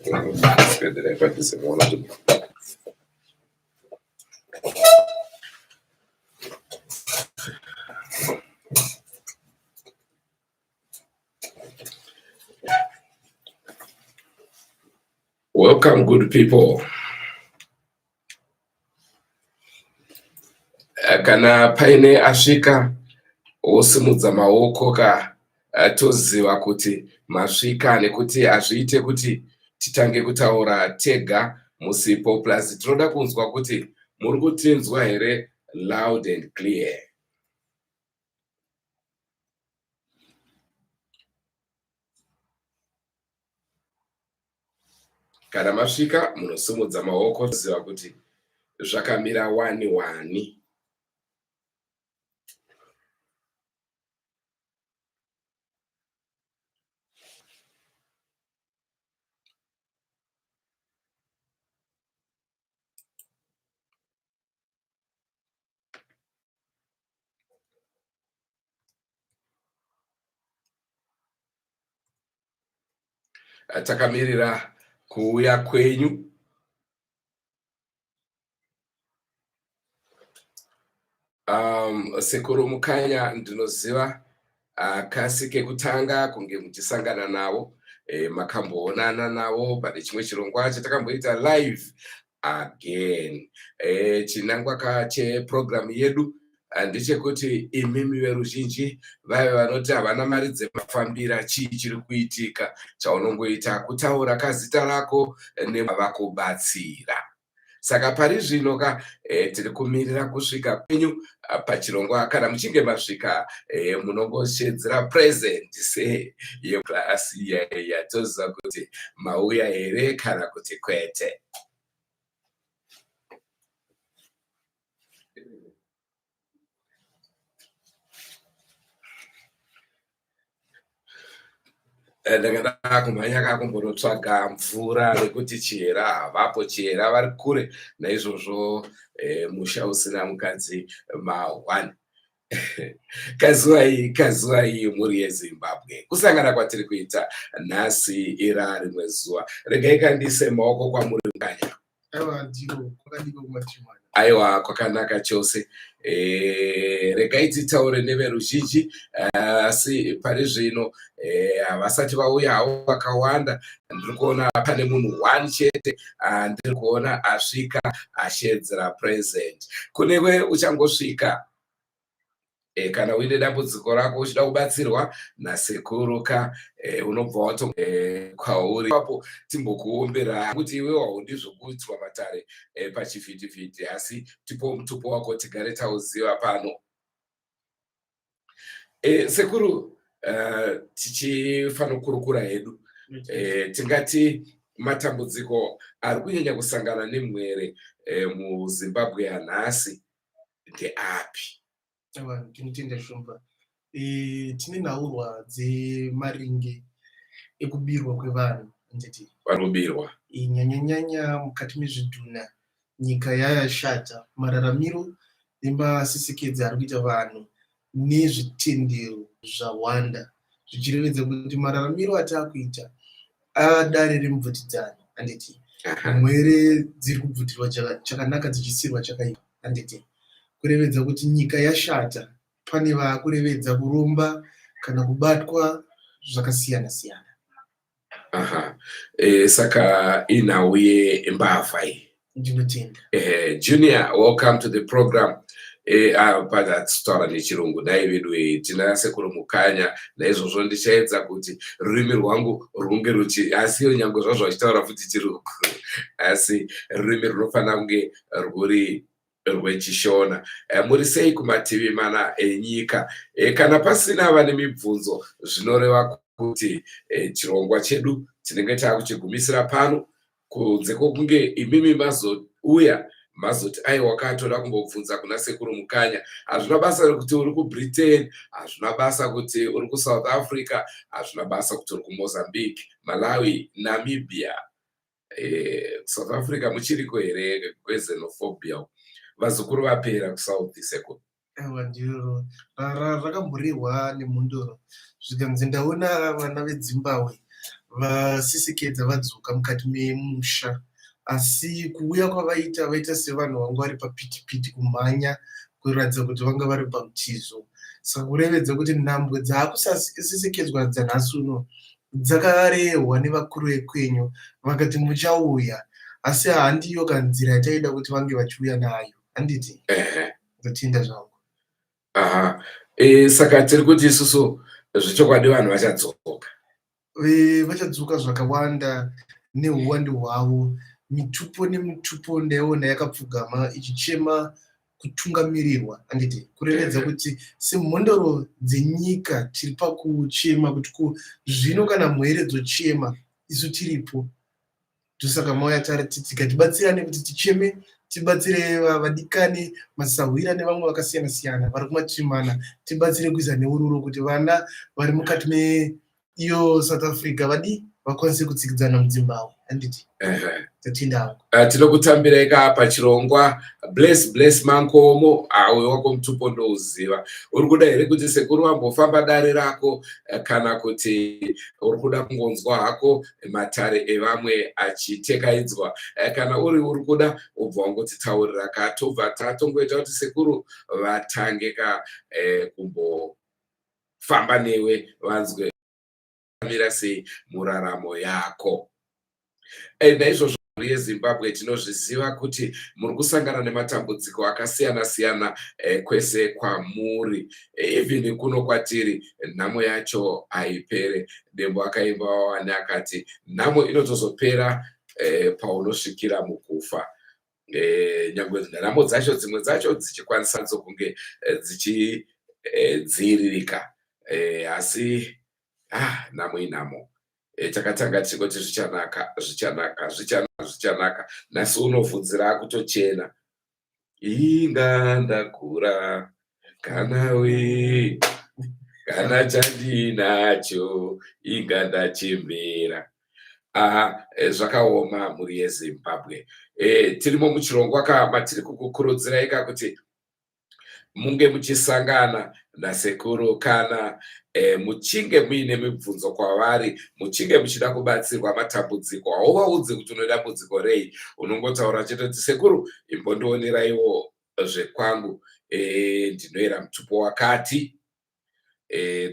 Swederai padhuze muona kuti Welcome, good people. Kana paine asvika wosimudza maoko ka, toziva kuti masvika, nekuti hazviite kuti titange kutaura tega musipo. Plus tinoda kunzwa kuti muri kutinzwa here loud and clear. Kana masvika munosimudza maoko, toziva kuti zvakamira wani wani. Takamirira kuuya kwenyu. Sekuru Mukanya, ndinoziva kasi kekutanga kunge muchisangana navo, makamboonana navo pane chimwe chirongwa chatakamboita live again. Chinangwa ka cheprogramu yedu ndechekuti imimi veruzhinji vaive vanoti havana mari dzemafambira, chii chiri kuitika, chaunongoita kutaura kazita rako nevakubatsira. Saka pari zvino ka, tiri kumirira kusvika kwenyu pachirongwa. Kana muchinge masvika, munongoshedzera present se yeklasi yatoziva kuti mauya here kana kuti kwete. Ndanga ndakumhanya kakumbonotsvaga mvura nekuti Chihera havapo, Chihera vari kure. Naizvozvo musha usina mukadzi ma1. Kazuva iyi, kazuva iyi, mhuri yeZimbabwe, kusangana kwatiri kuita nhasi ira rimwe zuva. Regai kandise maoko kwamuri, Mukanya. Aiwa, ndiro kwakadiko kumatimana? Aiwa, kwakanaka chose. Regai titaure neveruzhinji, asi pari zvino havasati vauya havo vakawanda. Ndiri kuona pane munhu one chete ndiri kuona asvika ashedzera present. Kunewe uchangosvika, kana uine dambudziko rako uchida kubatsirwa nasekuru ka, unobva wato kwauri apo timbokuombera kuti iwe haundi zvokuitwa matare pachivhitivhiti, asi tipo mutupo wako tigare tauziva pano. Sekuru, tichifanira kukurukura hedu, tingati matambudziko ari kunyanya kusangana nemwere muZimbabwe yanhasi ndeapi? Aiwa, ndinotenda, Shumba. Tine nhaurwa dzemaringe ekubirwa kwevanhu, handiti? Vanobirwa. Nyanyanyanya mukati mezvidhuna. Nyika yayashata, mararamiro nemasisekedzi ari kuita vanhu nezvitendero zvawanda, zvichirevedza kuti mararamiro ataakuita adare remubvutidzano, handiti? Mwere dziri kubvutirwa chakanaka dzichisirwa chakaipa, handiti? Kurevedza kuti nyika yashata, pane vaakurevedza kuromba kana kubatwa zvakasiyana siyana. Aha. Saka inhau yembavha iyi? Ndinotenda. Junior, welcome to the program. Patataura nechirungu dai vedu, tina sekuru Mukanya, naizvozvo ndichaedza kuti rurimi rwangu rwunge ruchi, asi nyange zvazvo vachitaura futi chirungu, asi rurimi runofanira kunge rwuri rwechishona. Muri sei kumativi mana enyika? Kana pasina vane mibvunzo, zvinoreva kuti chirongwa chedu tinenge taakuchigumisira pano, kunze kwokunge imimi mazouya mazoti, "Aiwa, katoda kumbobvunza kuna sekuru Mukanya." Hazvina basa rekuti uri kuBritain, hazvina basa kuti uri kuSouth Africa, hazvina basa kuti uri kuMozambique, Malawi, Namibia, South Africa muchiriko here kwexenophobia? Vazukuru vapera kuSouth, sekuru? Aiwa, ndiro rakamborehwa nemhunduro, zvikanzi, "Ndaona vana veDzimbabwe." Vasisekedza vadzoka mukati memusha, asi kuuya kwavaita, vaita sevanhu vanga vari papitipiti kumhanya, kuratidza kuti vanga vari pamutizo. Saka kurevedza kuti nhambwe dzaakusisekedzwa dzanhasi uno dzakarehwa nevakuru vekwenyu, vakati muchauya, asi handiyo kanzira yataida kuti vange vachiuya nayo, handiti? Ndotinda zvangu. Aha. Saka tiri kuti isusu zvechokwadi vanhu vachadzoka. Vachadzoka zvakawanda neuwandu hwavo. Mitupo nemitupo ndaiona yakapfugama ichichema kutungamirirwa, handiti? Kurevedza kuti semhondoro dzenyika tiri pakuchema kuti ko zvino kana mhere dzochema, isu tiripo. Ndosaka mauya tati tibatsirane kuti ticheme, tibatsire vadikani, masahwira nevamwe vakasiyana siyana vari kumativi tibatsire kuisa neururo kuti vana vari mukati meiyo South Africa vadi vakwanise kutsikidzana mudzimbabwe, handiti? Tatenda hangu. Tinokutambirai ka pachirongwa. Bless, Bless Mankomo, uyo wako mutupo ndouziva. Uri kuda here kuti sekuru vambofamba dare rako, kana kuti uri kuda kungonzwa hako matare evamwe achitekaidzwa? Kana uri kuda, ubva wangotitaurira ka, tobva tatongoita kuti sekuru vatange ka kumbofamba newe, vanzwe mira sei muraramo yako. Naizvozvo yeZimbabwe, tinozviziva kuti muri kusangana nematambudziko akasiyana siyana kwese kwamuri. Even kuno kwatiri nhamo yacho haipere. Dembo akaimba wawani akati nhamo inotozopera paunosvikira mukufa. Nyangwe nhamo dzacho, dzimwe dzacho dzichikwanisa dzokunge dzichidziviririka, asi nhamo inhamo. Takatanga tichingoti zvichanaka, zvichanaka, zvichanaka, zvichanaka. Nhasi unovhunzira akutochena. Inga ndakura kana we kana chandinacho, inga ndachembera. Aha, zvakaoma mhuri yeZimbabwe. Tirimo muchirongwa ka matiri kukukurudzirai ka kuti munge muchisangana nasekuru kana muchinge muine mibvunzo kwavari, muchinge muchida kubatsirwa matambudziko. Hauvaudzi kuti une dambudziko rei, unongotaura chete kuti, "Sekuru, imbondioneraiwo zvekwangu, ndinoera mutupo wakati."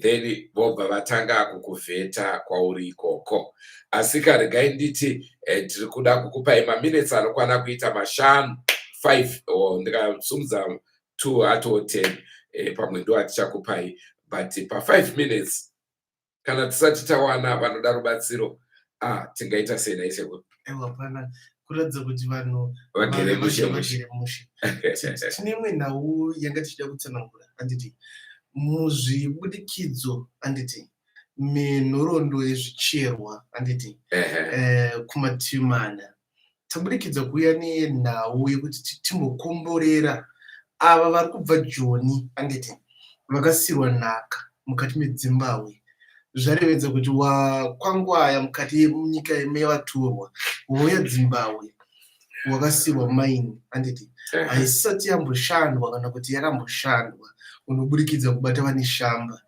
Then vobva vatanga kukuvheta kwauri ikoko. Asi karegai nditi tiri kuda kukupai maminitsi anokwana kuita 5, 5 or ndikasumudza 2 atoo 10, pamwe ndo atichakupai, but pa5 minutes kana tisati tawana vanoda rubatsiro, tingaita sei nai sekuru? Aiwa, pana kuratidza kuti vanhu vagere mushe mushe. Vagere mushe. Tine imwe nhau yanga tichida kutsanangura, handiti? Muzvibudikidzo, handiti, menhoroondo yezvicherwa, handiti, kumativi mana tabudikidza kuuya nenhau yekuti timbokomborera ava vari kubva Joni, handiti, vakasirwa nhaka mukati meDzimbabwe. Zvarevedza kuti wakwangwaya mukati munyika mevatorwa, wouya Dzimbabwe, wakasirwa mine, handiti? Haisati yamboshandwa kana kuti yakamboshandwa. Unoburikidza kubata vane shamba,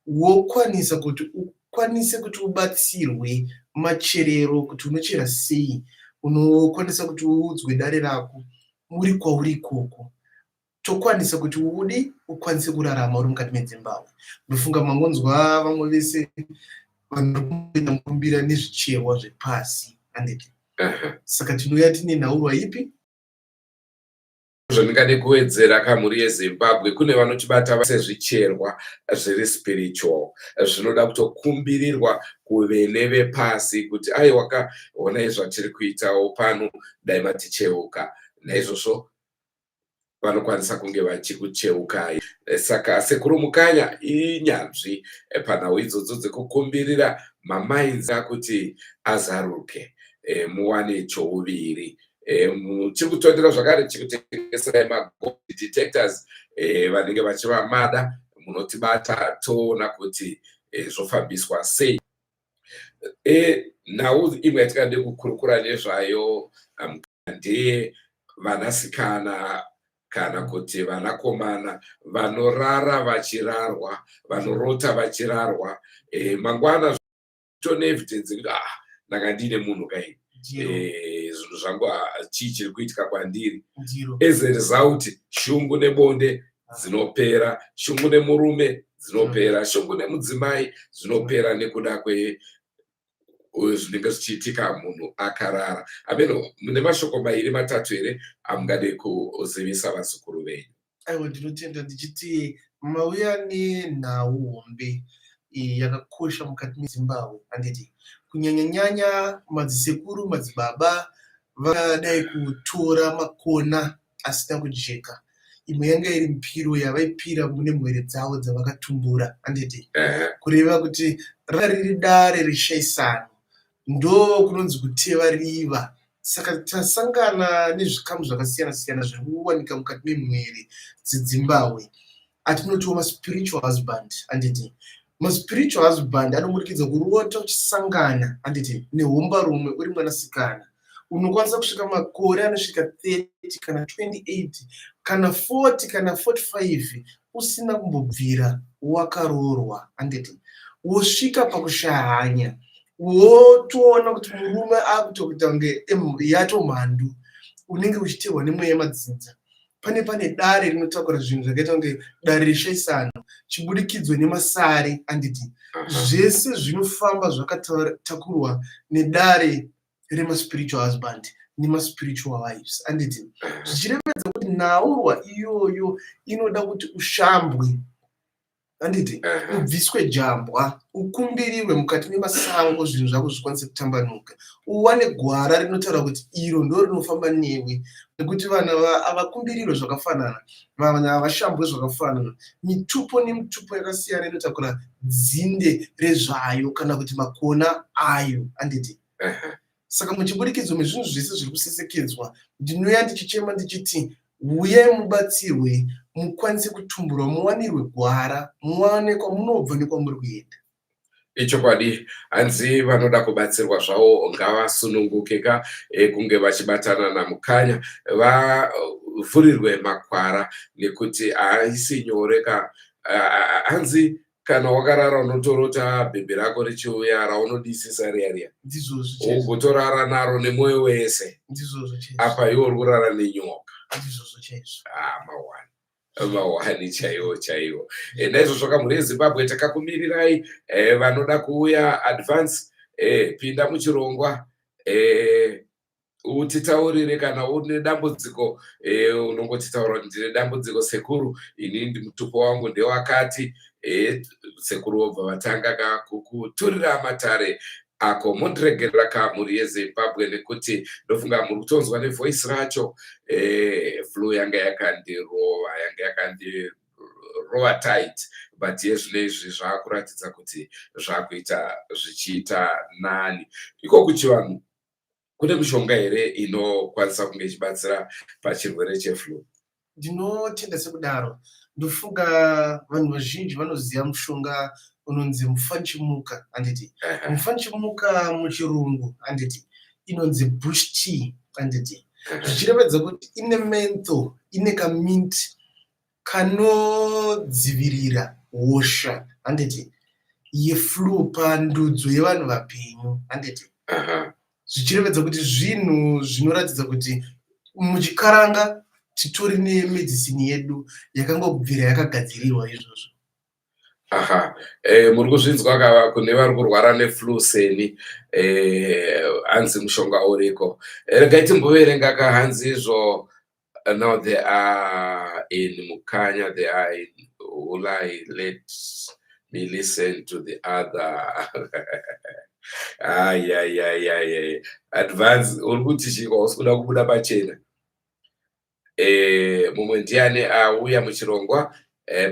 wokwanisa kuti ukwanise kuti ubatsirwe macherero, kuti unochera sei. Unokwanisa kuti uudzwe dare rako uri kwauri ikoko, tokwanisa kuti udi ukwanise kurarama uri mukati meDzimbabwe. Ndofunga mangonzwa vamwe vese vanoita mukurumbira nezvicherwa zvepasi, handiti? Saka tinouya tine nhaurwa ipi? Zvandingade kuwedzera kamhuri yeZimbabwe, kune vanotibata sezvicherwa zviri spiritual, zvinoda kutokumbirirwa kuvene vepasi kuti aiwa ka, honai zvatiri kuitawo pano, dai maticheuka. Naizvozvo vanokwanisa kunge vachikucheukai. Saka Sekuru Mukanya inyanzvi panhau idzodzo dzekukumbirira mamines kuti azaruke, muwane chouviri. Tiri kutondera zvakare tichikutengeserai magold detectors. Vanenge vachivamada munotibata, toona kuti zvofambiswa sei. Nhau imwe yatingade kukurukura nezvayo ndeye vanasikana kana kuti vanakomana vanorara vachirarwa, vanorota vachirarwa. Mangwana Tone evidence yekuti, ah, ndanga ndiine munhu kai, zvinhu zvangu, chii chiri kuitika kwandiri? As a result, shungu nebonde dzinopera, shungu nemurume dzinopera, shungu nemudzimai dzinopera nekuda kwe zvinenge zvichiitika munhu akarara. Ameno, mune mashoko mairi matatu here amungade kuzivisa vazukuru venyu? Aiwa, ndinotenda ndichiti mauya nenhau hombe yakakosha mukati meZimbabwe, handiti? Kunyanyanyanya madzisekuru, madzibaba vakadai kutora makona asina kujeka. Imwe yanga iri mipiro yavaipira mune mhwere dzavo dzavakatumbura, handiti? Kureva kuti ranga riri dare reshaisano, ndo kunonzi kuteva riva. Saka tasangana nezvikamu zvakasiyana siyana zviri kuwanika mukati memhwere dzeDzimbabwe, atinotiwo maspiritual husband, handiti? Maspiritual husband anoburikidza kurota uchisangana, handiti, nehombarume uri mwanasikana. Unokwanisa kusvika makore anosvika 30 kana 28 kana 40 kana 45 usina kumbobvira wakaroorwa, handiti? Wosvika pakushaya hanya, wotoona kuti murume akutokuita kunge yatomhandu. Unenge uchiteerwa nemweya yemadzinza. Pane dare rinotakura zvinhu zvakaita kunge dare reshaisano, chibudikidzwe nemasare, handiti? Zvese zvinofamba zvakatakurwa nedare remaspiritual husband nemaspiritual wives, handiti? Zvichirevedza kuti nhaurwa iyoyo inoda kuti ushambwe, handiti? Ubviswe jambwa, ukumbirirwe mukati memasango, zvinhu zvako zvikwanise kutambanuka, uwane gwara rinotaura kuti iro ndo rinofamba newe, nekuti vanhu havakumbirirwe zvakafanana, vanhu havashambwe zvakafanana. Mitupo nemitupo yakasiyana inotakura dzinde rezvayo kana kuti makona ayo, handiti? Saka muchiburikidzwa mezvinhu zvese zviri kusesekedzwa, ndinouya ndichichema ndichiti uyai mubatsirwe, mukwanise kutumburwa, muwanirwe gwara, muwane kwamunobva nekwamuri kuenda. Ichokwadi, hanzi vanoda kubatsirwa zvavo ngavasununguke ka kunge vachibatana naMukanya, vavhurirwe makwara, nekuti haisi nyore ka. Hanzi kana wakarara unotorota bhebhi rako richiuya raunodisisa riya riya, Ndizvozvo chaizvo. Ugotorara naro nemwoyo wese. Ndizvozvo chaizvo. Apa iwe uri kurara nenyoka. Ndizvozvo chaizvo. Ah, mawani mawani chaiwo chaiwo. Naizvozvo kamhuri yeZimbabwe, takakumirirai. Vanoda kuuya advance, pinda muchirongwa, utitaurire kana une dambudziko. Unongotitaura kuti ndine dambudziko sekuru, ini mutupo wangu ndewakati. Sekuru vobva vatanga ka kukuturira matare ako. Mondiregerera ka, mhuri yeZimbabwe, nekuti ndofunga muri kutonzwa nevoice racho. Flu yanga yakandirova, yanga yakandirova tight, but yezvino izvi zvaakuratidza kuti zvakuita zvichiita nani. Iko kuchivanhu kune mishonga here inokwanisa kunge ichibatsira pachirwere cheflu? Ndinotenda sekudaro. Ndofunga vanhu vazhinji vanoziva mushonga unonzi mufanchimuka, handiti? Mufanchimuka muchirungu, handiti, inonzi bush tea, handiti? Zvichirevedza kuti ine menthol, ine kamint kanodzivirira hosha, handiti, yeflu pandudzo yevanhu vapenyu, handiti? Zvichirevedza kuti zvinhu zvinoratidza kuti muchikaranga titori nemedicine yedu yakangobvira yakagadzirirwa izvozvo. Aha, muri kuzvinzwa ka, kune vari kurwara neflu seni, hanzi mushonga uriko. Regai timboverenga ka. Hanzi izvo now they are in Mukanya, they are in Ulai. Let me listen to the other. Ayayayay, advance, uri kuti chiko? Hausi kuda kubuda pachena. Mumwe ndiani auya muchirongwa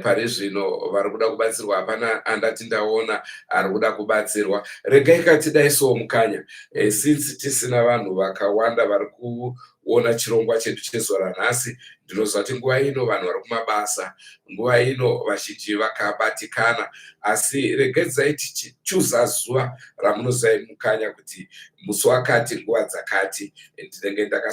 pari zvino vari kuda kubatsirwa? Hapana andati ndaona ari kuda kubatsirwa. Regai katidai so, Mukanya, since tisina vanhu vakawanda vari kuona chirongwa chedu chezuva ranhasi, ndinoziva kuti nguva ino vanhu vari kumabasa, nguva ino vazhinji vakabatikana, asi regedzai tichichuza zuva ramunoziva, Mukanya, kuti musi wakati, nguva dzakati, ndinenge ndakasununguka.